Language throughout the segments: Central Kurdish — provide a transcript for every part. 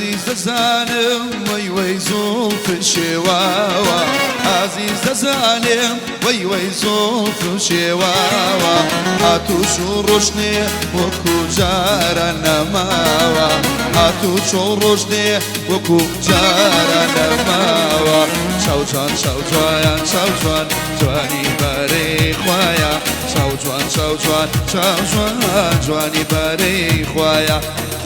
ئازیز دەزانم وەی وەی زوڵف شێواوە، ئازیز دەزانم وەی وەی زوڵف شێواوە، هاتوچۆ ڕۆژنێ وەکو جاران نەماوە، هاتوچۆ ڕۆژنێ وەکو جاران نەماوە. چاو جوان چاو جوان چاو جوان جوانی بارەی خوایە، چاو جوان چاو جوان چاو جوان جوانی بارەی خوایە.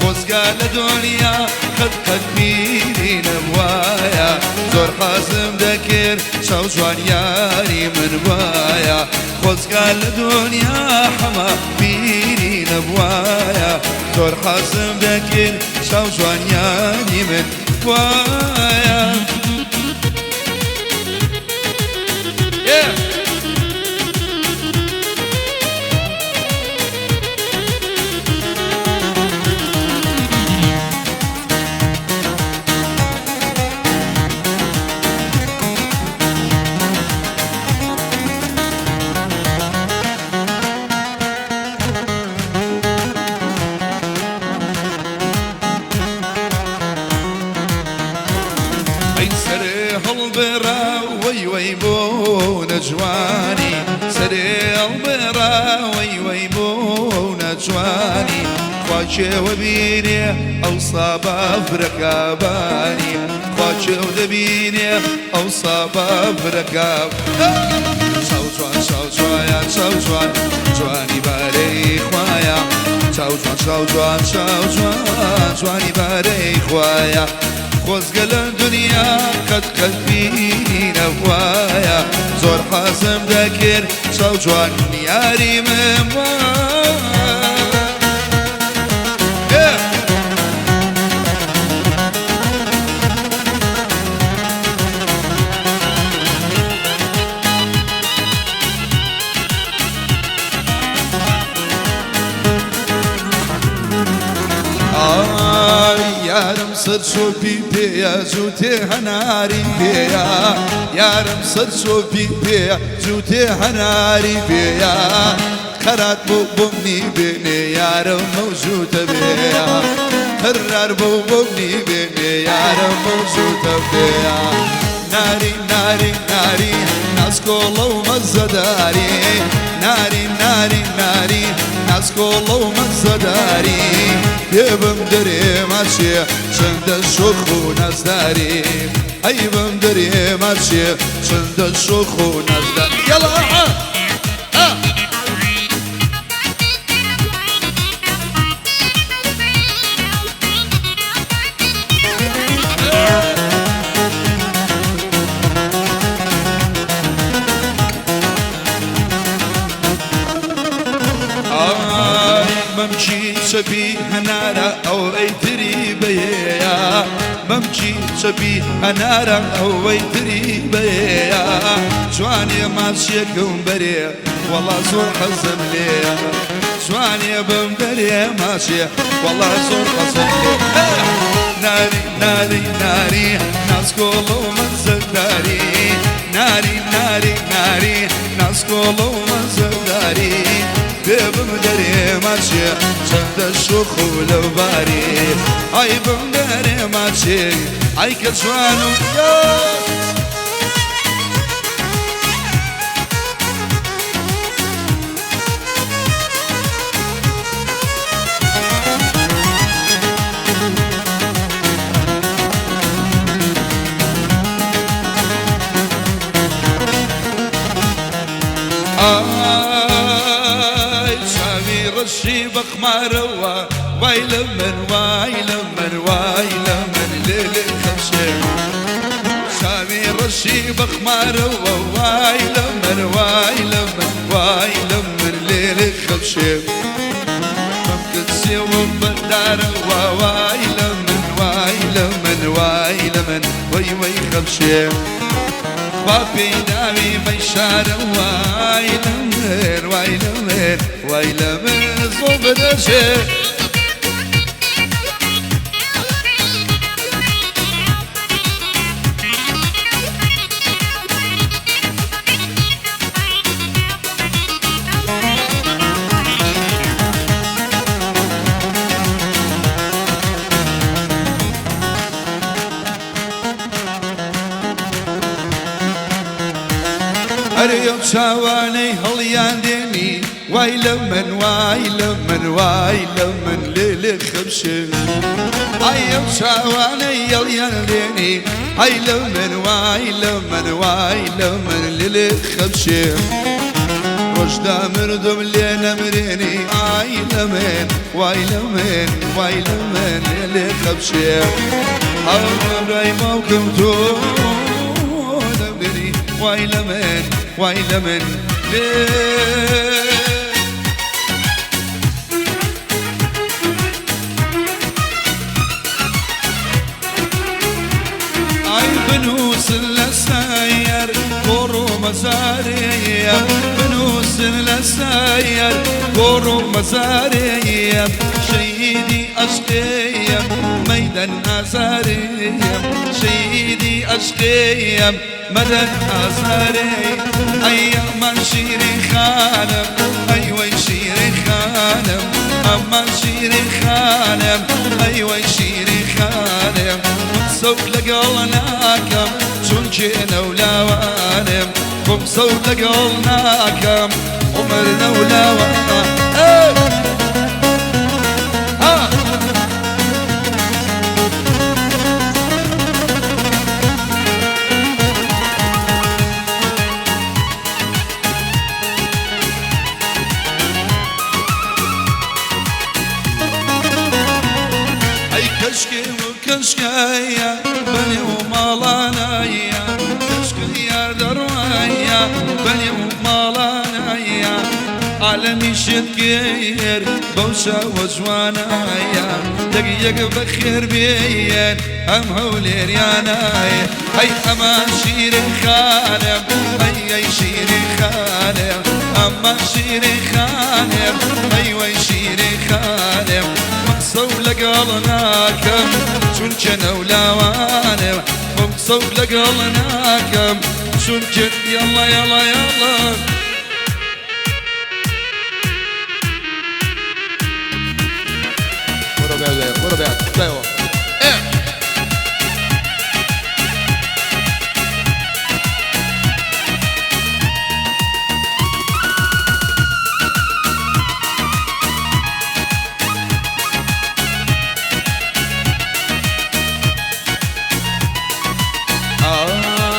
خۆزگا لە دنیا قەت قەت بیری نەبوایە، زۆر حەزم دەکرد چاو جوان یاری من وایە. خۆزگا لە دنیا حەمە بیری نەبوایە، زۆر حەزم دەکرد چاو جوان یاری من وایە. Yeah! ئەی سەرێ هەڵبڕا وەی وەی بۆ نەجوانی، سەرێ هەڵبڕا وەی وەی بۆ نەجوانی، خوا کێوە بینێ ئەوسا بەفرەکابانی، خوا کێو دەبینێ ئەوسا بەفرەکاب. چاو جوان چاو جوان چاو جوان جوانی بارەی خوایە، چاو جوان چاو جوان چاو جوان جوانی بارەی خوایە. خۆزگە لە دنیا قەت قەت بیری نەبوایە، زۆر حەزم دەکرد چاو جوان یاری من وایە. ئای یارم سەر چۆپی پێیە جووتێ هەناری پێیە، یارم سەر چۆپی پێیە جووتێ هەناری پێیە، قەرات بۆ بۆمنی بێنێ یارم مەوجوتە بێیە، قەرار بۆ بۆمنی بێنێ یارم مەوجوتە بێیە. ناری ناری ناری ناسکۆڵە و مەزەداری، ناری ناری ناری ناسکۆڵە و مەزەداری، پێ بم دەرێ ماچێ چەندە شۆخ و نازداری، ئەی بم دەرێ ماچێ چەندە شۆخ و نازداری. یەڵا ئای مەمکی چەپی هەنارە ئەوەی تری بەیەیە، مەمکی چەپی هەنارە ئەوەی تری بەیەیە، جوانێ ماچێکم بەرێ وەڵا زۆر حەزم لێیە، جوانێ بم دەرێ ماچێ وەڵا زۆر حەزم لێ. ناری ناری ناری ناسکۆڵە و مەزەداری، ناری ناری ناری ناسکۆڵە و مەزەداری، پێ بم دەرێ ماچێ چەندە شۆخ و لەوباری، ئای بم دەرێ ماچێ ئای کە جوان و ئای چاوی ڕەشی بەخمارەوە، وای لە من وای لە من وای لە من لێ لێ خەمشێ، چاوی ڕەشی بەخمارەوە، وای لە من وای لە من وای لە من لێ لێ خەمشێ، مەمکت سێوە بەدارەوە، وای لە من وای لە من وای لە من وەی وەی خەمشێ، خوا پێی داوی مەیشارە، وای لە من وای لە من وای لە من زۆر بدەچێ. ئەرێ ئەو چاوانەی هەڵیان دێنی، وای لە من، وای لە من، وای لە من، لێ لێ خەمشێ. ئای ئەو چاوانەی هەڵیان دێنی، ئای لە من، وای لە من، وای لە من، لێ لێ خەمشێ. ڕۆژدا مردم لێ نەمرێنی، ئای لە من، وای لە من، وای لە من، لێ لێ خەمشێ. هاوڕای باوکم تۆ نەمرێنی، وای لە من، وای لە من، لێ. ئای بنووسن لە سەر گۆڕ و مەزارێیە، بنووسن لە سەر گۆڕ و مەزارێیە، شەهیدی ئەشقێیە مەیدەن ئازارێیە، شەهیدی ئەشقێیە مەدەن ئازارێ. ئەی ئەمان شیری خانم، ئەی وەی شیری خانم، ئەمان شیری خانم، ئەی وەی شیری خانم. سەوت لەگەڵ ناکەم چونکێ نەولاوانم، خۆم سەوت لەگەڵ ناکەم عمر نەولاوان. ها. ئەی کەشکێ و کەشکایە بەنێو ماڵانایە، کەشکە یار دەڕوایە بەنێو ماڵانایە، عالەمی شت کرد بەو چاوە جوانایە، یەک یەک بەخێر بێن ئەم هەولێریانایە. ئەی ئەمان شیرین خانم، ئەی ئەی شیرین خانم، ئەمان شیرین خانم، ئەی وەی شیرین خانم. من قسەو لەگەڵ ناکەم چونکە نەولاوانم، من قسەو لەگەڵ ناکەم چونکە یاڵا یاڵا یاڵا. وەرە بێ، وەرە بێ، دایەوە. ئێ.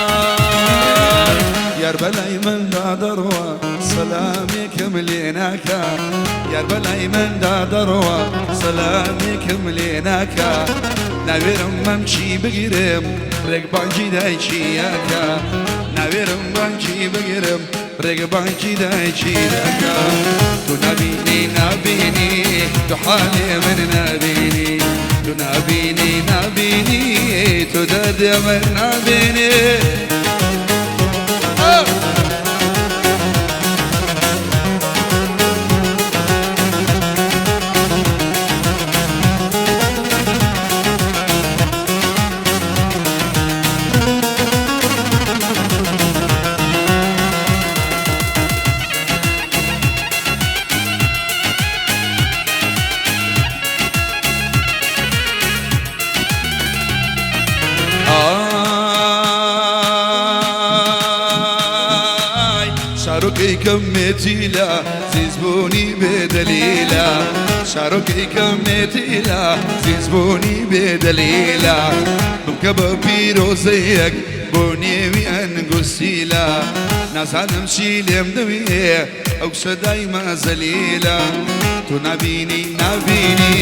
ئای یار بەلای مندا دەڕوا سەلامێکم لێ ناکا، یار بەلای مندا دەڕوا سەلامێکم لێ ناکا، ناوێرم مەمکی بگرم ڕێک بانگی دایکی یاکا، ناوێرم بانگی بگرم ڕێک بانگی دایکی داکا. تو نابینی نابینی تو حاڵێ من نابینی، تو نابینی نابینی تو دەردێ من نابینی. ئای شارۆکەی کەمێتیلە زیزبوونی بێدەلیلە، شارۆکەی کەمێتیلە زیزبوونی بێدەلیلە، بمکە بە پیرۆزەیەک بۆ نێوی ئەنگوستیلە، نازانم چی لێم دەوێ ئەو سەدای مازەلیلە. تو نابینی نابینی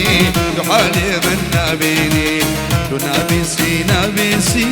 تو حاڵێ من نابینی، تو نابیسی نابیسی